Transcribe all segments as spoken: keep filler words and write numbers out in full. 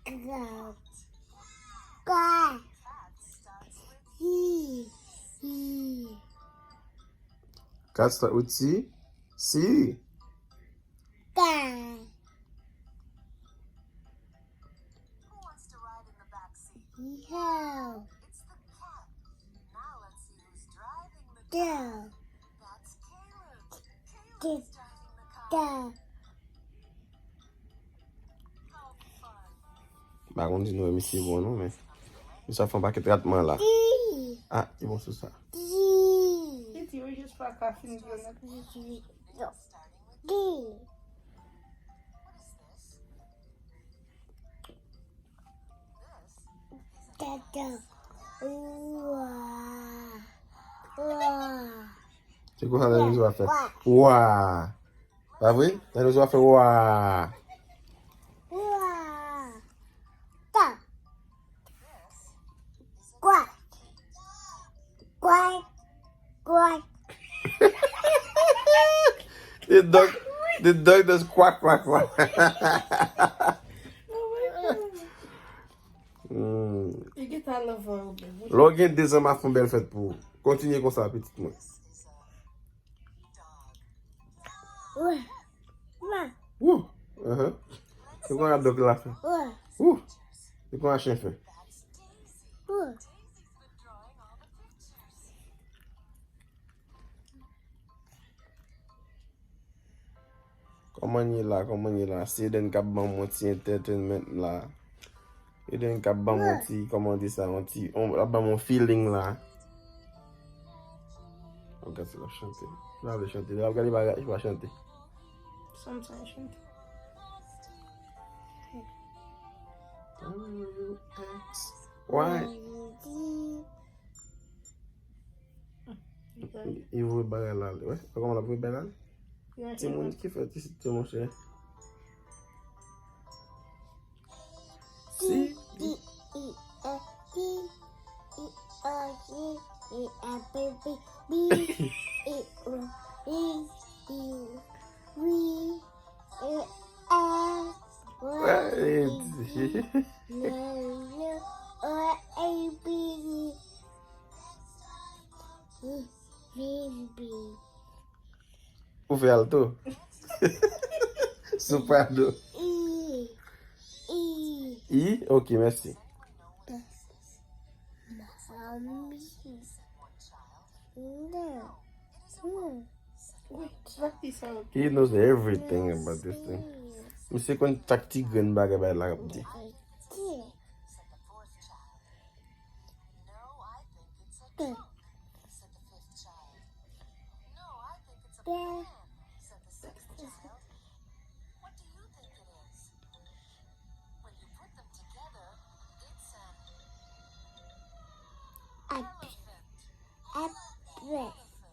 Cat. Cat. T. T. Cat start with T. C. Cat. Yo. Yo. Yo. M pa konn si nou wè misye bon non, men misye ap fè yon pakèt ratman la. Ah, li bon sou sa. Piti, wi, jis pa ka fin jwe nan. Dada. Wa. Wa. Se konsa dinozo a fè. Wa. Wa. Pa vre? Dinozo a fè wa. Wa. Ta. Kwak. Kwak. Kwak. The dog, the dog does kwak, kwak, kwak. Hmm. Lè w gen de zan, m ap fè yon bèl fèt pou ou. Kontinye konsa, pitit mwen. Wou. Ahan. Se konsa dog la fè. Wou. Se konsa chen fè. Kòman ye la? Kòman ye la? Se Eden k ap ban m yon ti entertainment la. Eden k ap ban m yon ti, kòman di sa, yon ti, yon, l ap ban m yon feeling la. Ap gade si l ap chante. Li pa vle chante. Li ap gade bagay, li pa chante. Sometimes chante. Why? Li voye bagay la ale. Wè, wè kòman l ap voye bagay la ale. Timoun ki fèt isit tou, monchè. Si. Ou fè alto? Soprano. I. I? Ok, mèsi. He knows everything about this thing. Misye konn chak ti grenn bagay bay la ap di.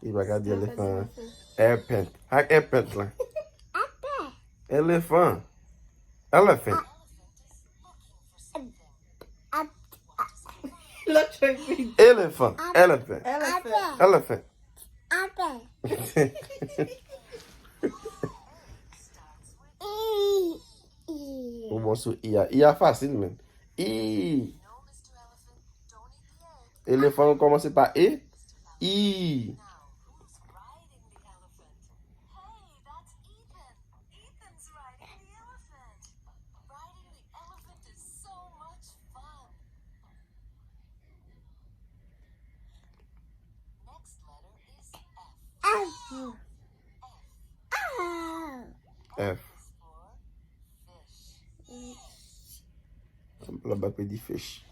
Li pa ka di elefan an. Èpent. Ak èpent lan. Elefan. Elephant. Elefan. Elephant. Elephant. Elephant. Ou bon sou i a. I a fasil, men. I. Elefan yo kòmanse pa E. I. F. Sanble l ap di fish.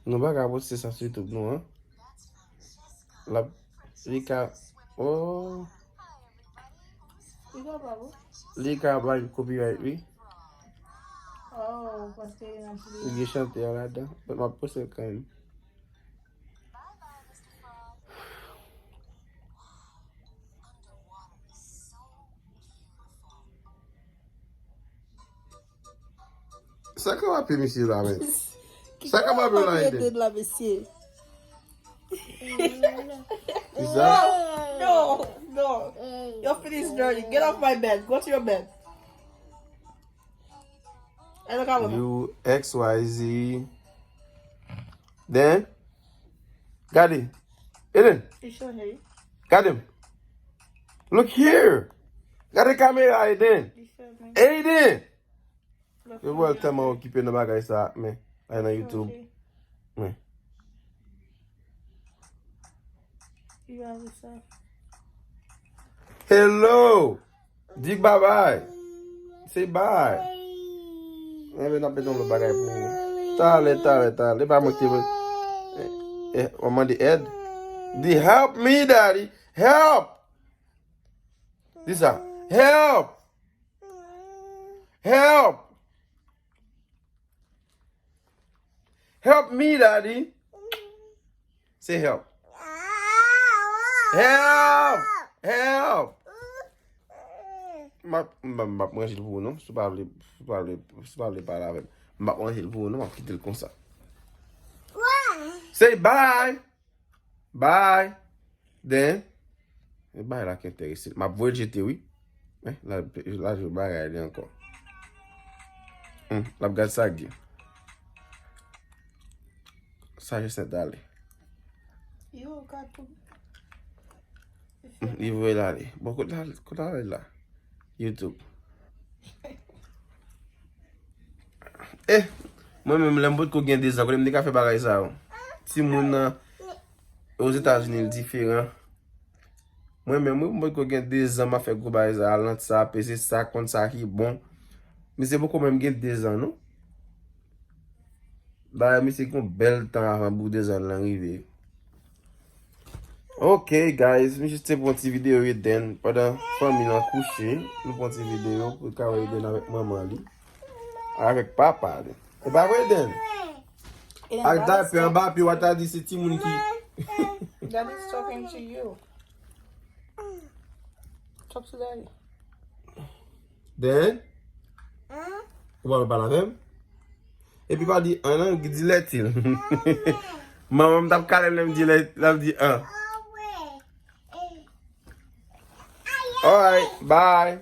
Nou pa ka poste sa sou YouTube nou an. L ap, li ka, oh. Li ka bay copyright, wi. Oh, paske li nan pli. Li gen chante a ladan. But m ap poste l kanmenm. Sa k ap ape misye la, men? Sa k ap ape la, Eden? Eden la, mesye. Ki sa? It is dirty. Get off my bed. Go to your bed. Ela ka manda. You X Y Z. Then, gade. Eden, Ixi, eu errei. Gade m. Look here. Gade kamera, Eden. Ixi, eu errei. Eden. Yo wè l tèlman okipe nan bagay sa, men. Ay nan YouTube. Men. You have yourself. Hello. Di bye bye. Say bye. Mwen vin ap mete yon lòt bagay pou ou. Talè, talè, talè. E pa mwen ki te. Eh, eh, w ap mande èd? Di help me, daddy. Help. Di sa. Help. Help. Help me, daddy. Say help. Help. Help. M ap, m ap, m ap ranje l pou ou non. Si w pa vle, si w pa vle, si w pa vle pale avè m, m ap ranje l pou ou non. M ap kite l konsa. Say bye. Bye. Then, e bagay la ki enterese l. M ap voye l jete wi. Eh, la, la jwe bagay li ankò. Hmm, l ap gad sa gen. Sa je sent ale. Yo, gad pou. Hmm, li voye l ale. Bon, kote l ale, kote l ale la? YouTube. Eh, mwen menm lè m potko gen dezan, kote m te ka fè bagay sa yo? Timoun nan Ozetazini l diferan. Mwen menm wi, m potko gen dezan m ap fè gwo bagay sa, al nan sa, peze sa, konn sa ki bon. Misye poko menm gen dezan non. Dayè misye gen yon bèl tan avan bout dezan lan rive. Ok guys, m jis te pran ti videyo Eden pandan fanmi lan kouche. Nou pran ti videyo pou ka wè Eden avèk manman li. Avèk papa li. E pa vre Eden? Ak daypè anba pye w a ta di se timoun ki. Daddy's talking to you. Talk to daddy. Then? Ou pa pale avè m? Epi pa di an non, di lètil. Manman m t ap kale m lè m di lè, lè m di an. Alright, bye.